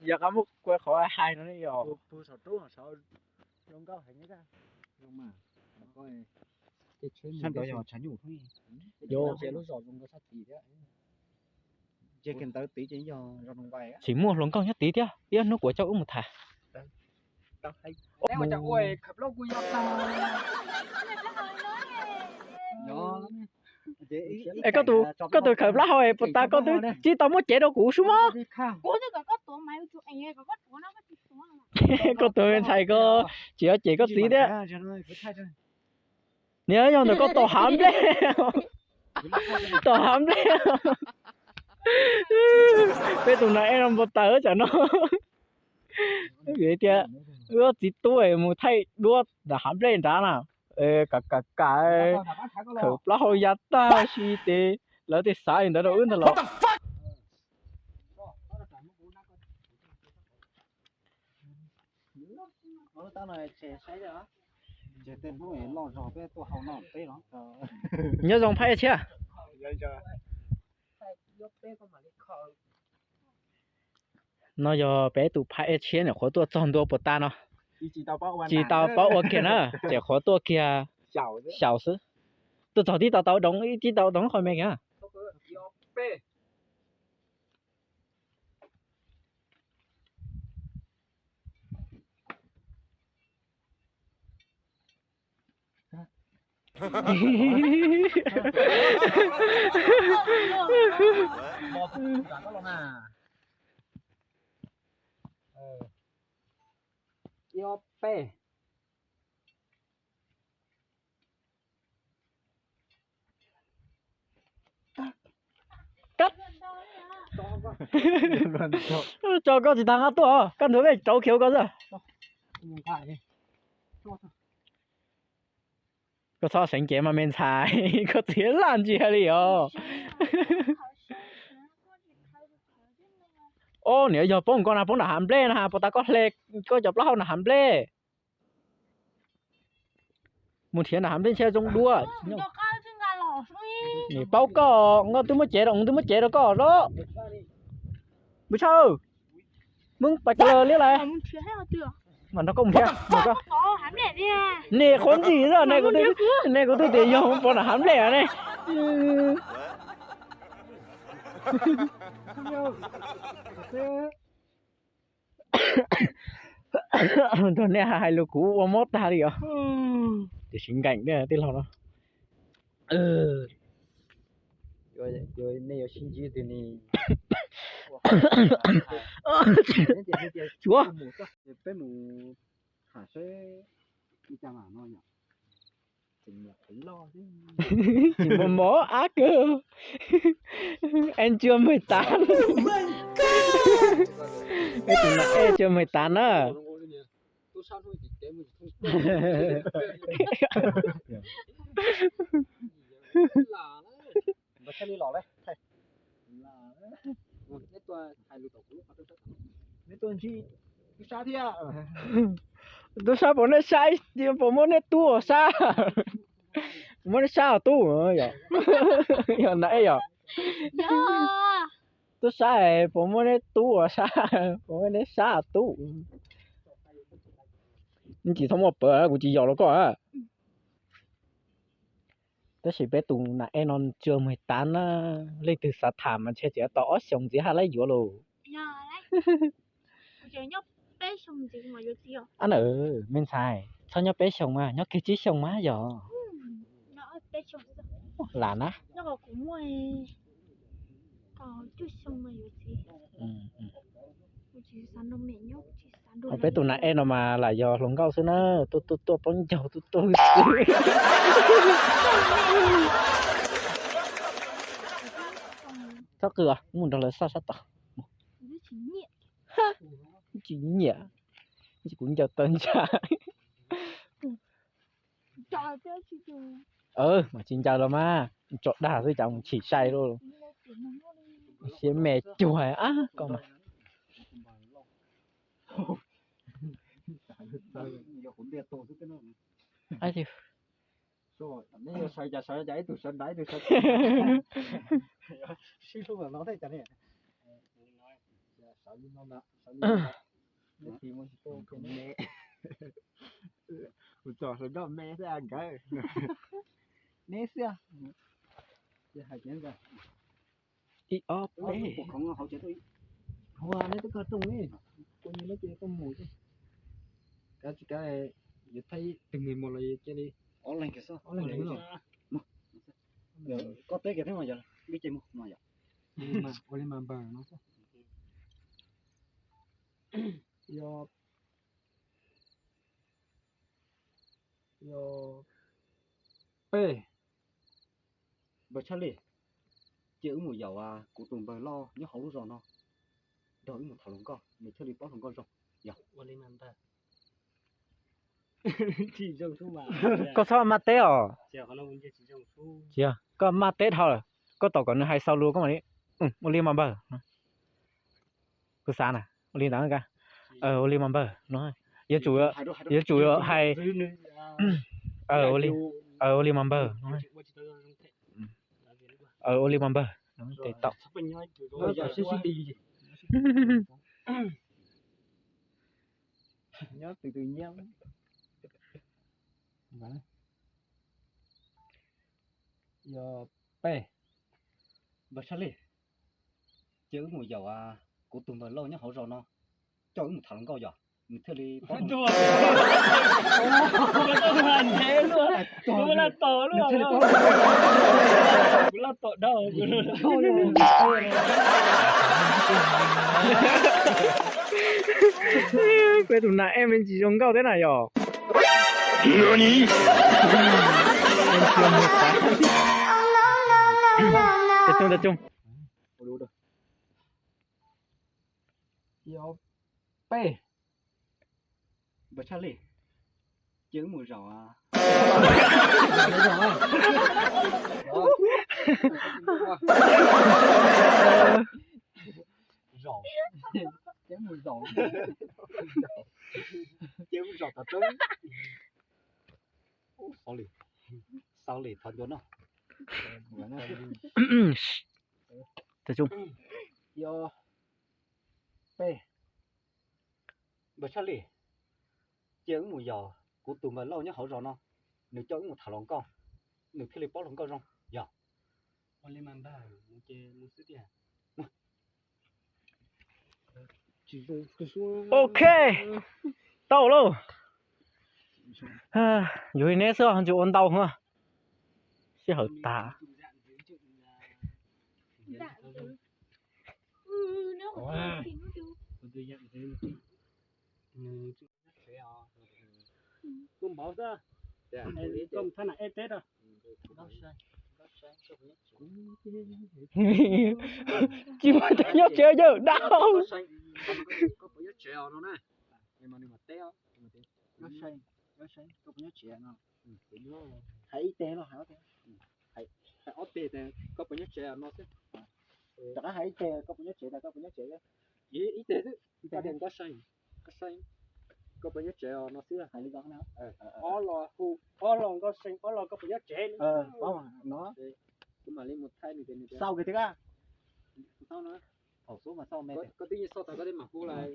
Yog qab muab kua qhov hais no ne yog. Sab nraud yog tshav nyuj. Tsis muaj hluas nkauj nyob tid thiab, ib hnub kuv coj wb mus tham. Es koj tus, koj tus khawm plaub hau es puas tas koj twb tsis tau muab cev rau kuv sub mob. Koj tus me ntxhais ko tsis yog cem koj txiv thiab. Niag yog ntawm koj tom hav nplej, tom hav nplej. Peb tus nas ej no npau taws tsam no. Vim tias wb txiv tub mus thaij duab nram hav nplej nrad na, kam kam kam, khawm plaub hau ya tag si ces lawv tej xav li ntawd rau wb ntag los. Nyob zoo Phaib Ej Tshiab. No yog peb tus Phaib Ej Tshiab nyuam qhuav tuaj txog ntua puas tas no. Tsis tau paub ua kiag na, tseem qhuav tuaj kiag xyaum xwb. Tuaj txog tib tau tau doov, tib tau doov qhov me kiag. Ib ob peb. Tso koj tsis tas nqa tuaj, koj ntuas peb rauv khiav koj xwb. Koj txhob seev cev mas me ntxhais, koj txiv laj ntsia li os. Ob niam yog poob koj na, poob nram hav nplej na, puas tas koj hle koj cov plaub hau nram hav nplej. Mus nrhiav nram hav nplej ntshe zoo dua. Nim paub koj, nkauj twb muab cev rau, twb muab cev rau koj los. Npus tshaj, Hmoob pais kawg liab lawm. Mam nrog koj mus nrhiav. Nej qhuav ntxim xwb ne, kuv twb tias yog poob nram hav nplej ne. Nrog nej hais lus kuv ua mob tag li os. Tiam sis nkees thiab tij laug no. Nej yuav sib ntsib twg ni? Tsuav. Peb mus tham seb ib cas mam no yom. Mos mos ab kawg. Ej, tsua meeg tav. Ej, tsua meeg tav na. Tub sab puas nej sab, puas muab nej tub ua sab? Muab nej sab os tub, yog, yog na yog. Tub sab, puas muab nej tub ua sab, puas muab nej sab os tub? Tsis txhob muaj pawg, kuv tsis yaum los koj. Tab sis peb tus nas ej no tsua meeg tav na, leej twg xav tham mas ntshe tseem tau ob xyoos ntxiv haj laib yuav lauj. Ab na, me ntxhais, txhob nyob peb xyoos mas, nyob kiag tsib xyoos mas yog. Lam na. Peb tus nas ej no mas lam yog hluas nkauj xwb na, tuaj tuaj tuaj poob ncaug tuaj tuaj. Txhob qw, mus nrog lawv xauj sab tod. Tsis nyiam, kuv ncaws tawv ntshai. Mas tsis ncaws los mas tso dag xwb cas mus chim sai lauj. Siab me cuag ab koj mas. Kuv txom hlawv nroj me xwb nkawd. Neb xwb. Ib ob peb. Neb twb koj rooj li, kuv nyob neb ces koj mus. Kav tsis kav yuav thaij ib tug nws mus los cia li. Ob leeg kiag xwb. Ob leeg kiag. Koj teb kiag thiab mas yog li ces mus no yom. Ua li mas npawg no xwb. Yog, yog peb. Npawg Tshaj Li, cia wb mus yaum kuv tus npawg loj nyob hauv lub zos no, nrog wb mus tham hluas nkauj, nws thiaj li paub hluas nkauj zoo. Yog. Koj txhob maj teb os. Koj maj teb dhau lawm, koj tos kom nws hais xaus lus koj mam li. Ua li mas npawg. Kuv xav na, ua li ntawd, ua li mas npawg no. Yuav tsum, yuav tsum hais. Ua li mas npawg. Ua li mas npawg. Tes tau. Nyob tus tus nyiam. Yog peb. Npawg Tshaj Li, cia wb mus yaum kuv tus npawg loj nyob hauv zos no, coj wb mus tham hluas nkauj yog nws thiaj li paub. Peb tus nas ej me ntsis zoo nkauj thiab na yom. Tab tsoog, tab tsoog. Yog peb. Npawg Tshaj Li, cia wb mus zaum. Zaum, cia wb mus zaum, cia wb mus zaum tom roob. Xaus li, xaus li, thov ncua no. Yog peb. Npawg Tshaj Li, cia wb mus yaum kuv tus npawg Lauj nyob hauv zos no, nws coj wb mus tham hluas nkauj, nws thiaj li paub hluas nkauj zoo. Yog. Ok, tau lauj. Yuav li neb xwb, tsis ua ntau hos. Sij hawm tas. Tsis muaj tau nyob tsev yawg dab. Hais ib teg no, hais ob teg, koj puas nyob tsev no xwb. Rov qab hais ib teg, koj puas nyob tsev, koj puas nyob tsev. Ib teg xwb, koj tias Nkauj See, Nkauj See, koj puas nyob tsev no xwb. Hais li ko na. Ob los hu, ob los Nkauj See, ob los koj puas nyob tsev no. Kuv mam li mus thaij nws tias nws xau kiag thiab. Thaum xub mas xau me, koj twb yeej xau tas koj thiaj mam hu lawm.